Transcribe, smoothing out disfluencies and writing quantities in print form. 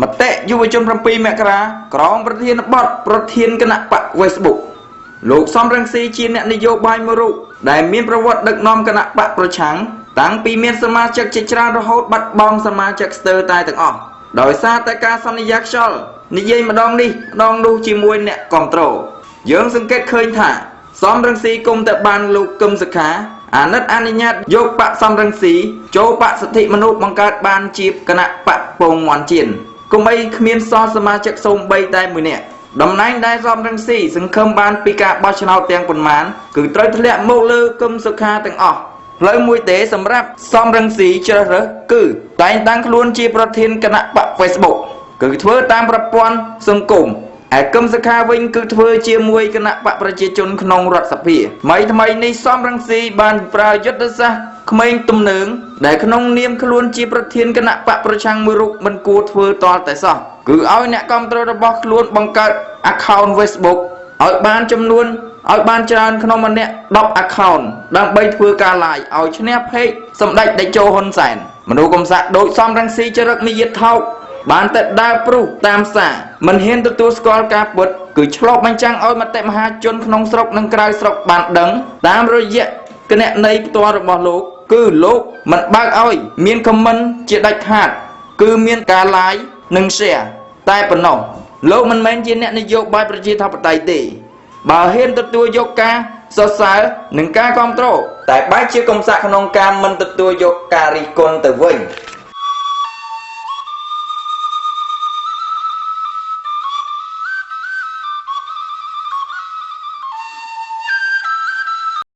មតិយុវជន7មករាក្រោមប្រធានបទប្រធានគណបក្ស Facebook លោកសំរងស៊ីជាអ្នកនយោបាយមួយរូបដែលមានប្រវត្តិដឹកនាំគណបក្សប្រឆាំងតាំងពីមានសមាជិកជាច្រើនរហូតបាត់បង់សមាជិកស្ទើរតែទាំងអស់ដោយសារតែការសន្យាខ្យល់និយាយម្ដងនេះម្ដងនោះជាមួយអ្នកគ្រប់គ្រងយើងសង្កេតឃើញថាសំរងស៊ីគុំតែបានលោកកឹមសុខាអាណិតអនុញ្ញាតយកបក្សសំរងស៊ីចូលបក្សសិទ្ធិមនុស្សបង្កើតបានជាគណបក្សពងមន់ជៀនគុំអីគ្មានសល់សមាជិកសូម្បីតែមួយនាក់តំណែងដែលសំរងស៊ីសង្ឃឹមបានពីការបោះឆ្នោតទាំងប៉ុន្មានគឺត្រូវធ្លាក់មកលើកឹមសុខាទាំងអស់ផ្លូវមួយទេសម្រាប់សំរងស៊ីជ្រើសរើសគឺតែងតាំងខ្លួនជាប្រធានគណបក្ស Facebook គឺធ្វើតាមប្រព័ន្ធសង្គមឯកឹមសុខាវិញគឺធ្វើជាមួយគណបក្សប្រជាជនក្នុងរដ្ឋសភាថ្មីថ្មីនេះសំរងស៊ីបានប្រើយុទ្ធសាស្ត្រក្មេងទំនើងដែលក្នុងនាមខ្លួនជាប្រធានគណបក្សប្រឆាំងមួយរូបមិនគួរធ្វើតតែសោះគឺឲ្យអ្នកគាំទ្ររបស់ខ្លួនបង្កើត account Facebook ឲ្យបានចំនួនឲ្យបានច្រើនក្នុងម្នាក់10 account ដើម្បីធ្វើការ live ឲ្យឈ្នះ page សម្ដេចតេជោហ៊ុនសែនមនុស្សកំសាក់ដូចសំរងស៊ីចរិតមាយាទថោកបានតែដើរព្រុសតាមសារមិនហ៊ានទទួលស្គាល់ការពិតគឺឆ្លុះបញ្ចាំងឲ្យមតិមហាជនក្នុងស្រុកនិងក្រៅស្រុកបានដឹងតាមរយៈគណនីផ្ទាល់របស់លោក គឺលោកមិនបើកឲ្យមាន comment ជាដាច់ខាត គឺមានការ like និង share តែប៉ុណ្ណោះលោកមិនមែនជាអ្នកនយោបាយប្រជាធិបតេយ្យទេ បើហ៊ានទទួលយកការសរសើរនិងការគ្រប់គ្រងតែបែរជាកំសាកក្នុងការមិនទទួលយកការរិះគន់ទៅវិញ។